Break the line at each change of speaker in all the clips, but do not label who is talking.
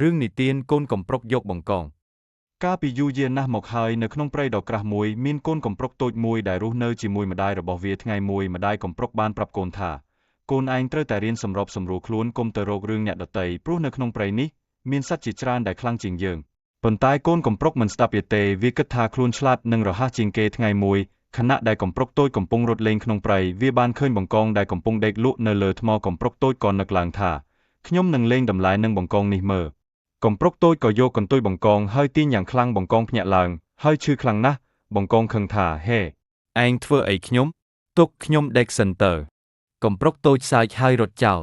រឿងនិទានកូនកំប្រុកយកបង្កង
កាលពីយូរយារណាស់មកហើយនៅក្នុងព្រៃដ៏ក្រាស់មួយមានកូនកំប្រុកតូចមួយដែលរស់នៅជាមួយម្ដាយរបស់វាថ្ងៃមួយម្ដាយកំប្រុកបានប្រាប់កូនថាកូនឯងត្រូវតែរៀនសម្របសម្រួលខ្លួនកុំទៅរករឿងអ្នកដទៃព្រោះនៅក្នុងព្រៃនេះមានសត្វជាច្រើនដែលខ្លាំងជាងយើងប៉ុន្តែកូនកំប្រុកមិនស្ដាប់វាទេវាគិតថាខ្លួនឆ្លាតនិងរហ័សជាងគេថ្ងៃមួយខណៈដែលកំប្រុកតូចកំពុងរត់លេងក្នុងព្រៃវាបានឃើញបង្កងដែលកំពុងដេកលក់នៅលើថ្មកំប្រុកតូចក៏នឹកឡើងថាខ្ញុំនឹងលេងតម្លៃនឹងបង្កងនេះមើល កំប្រុកតូចក៏យកកន្ទុយបង្កងហើយទាញយ៉ាងខ្លាំងបង្កងភ្ញាក់ឡើងហើយឈឺខ្លាំងណាស់បង្កងខឹងថាហេ
ឯងធ្វើអីខ្ញុំទុកខ្ញុំដេកសិនទៅកំប្រុកតូចសើចហើយរត់ចោល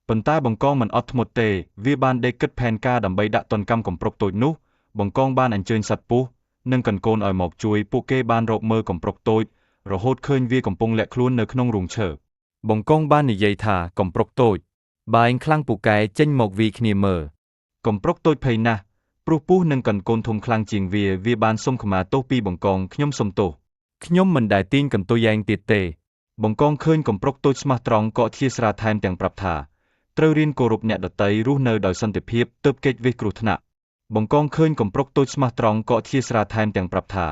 ប៉ុន្តែបង្កងមិនអត់ធ្មត់ទេវាបានដេកគិតផែនការដើម្បីដាក់ទណ្ឌកម្មកំប្រុកតូចនោះបង្កងបានអញ្ជើញសត្វពស់និងកន្កូនឲ្យមកជួយពួកគេបានរកមើលកំប្រុកតូចរហូតឃើញវាកំពុងលាក់ខ្លួននៅក្នុងរូងឈើ
បង្កងបាននិយាយថាកំប្រុកតូចបើឯងខ្លាំងពូកែចេញមកវាយគ្នាមើល
កំប្រុកតូចភ័យណាស់ព្រោះពស់និងកន្កូនធំខ្លាំងជាងវាវាបានសុំខមាទោសពីបង្កងខ្ញុំសុំទោស
ខ្ញុំមិនដែលទាញកន្ទុយឯងទៀតទេ
បង្កងឃើញកំប្រុកតូចស្មះត្រង់ក៏អធ្យាស្រ័យថែមទាំងប្រាប់ថាត្រូវរៀនគោរពអ្នកដទៃរស់នៅដោយសន្តិភាពទើបគេចវេះគ្រោះថ្នាក់បង្កងឃើញកំប្រុកតូចស្មះត្រង់ក៏អធ្យាស្រ័យថែមទាំងប្រាប់ថា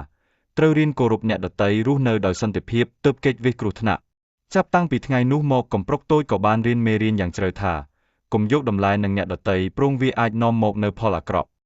ត្រូវរៀនគោរពអ្នកដទៃរស់នៅដោយសន្តិភាពទើបគេចវេះគ្រោះថ្នាក់ចាប់តាំងពីថ្ងៃនោះមកកំប្រុកតូចក៏បានរៀនមេរៀនយ៉ាងជ្រៅថាកុំយកតម្លៃនឹងអ្នកដទៃព្រោះវាអាចនាំមកនូវផលអាក្រក់។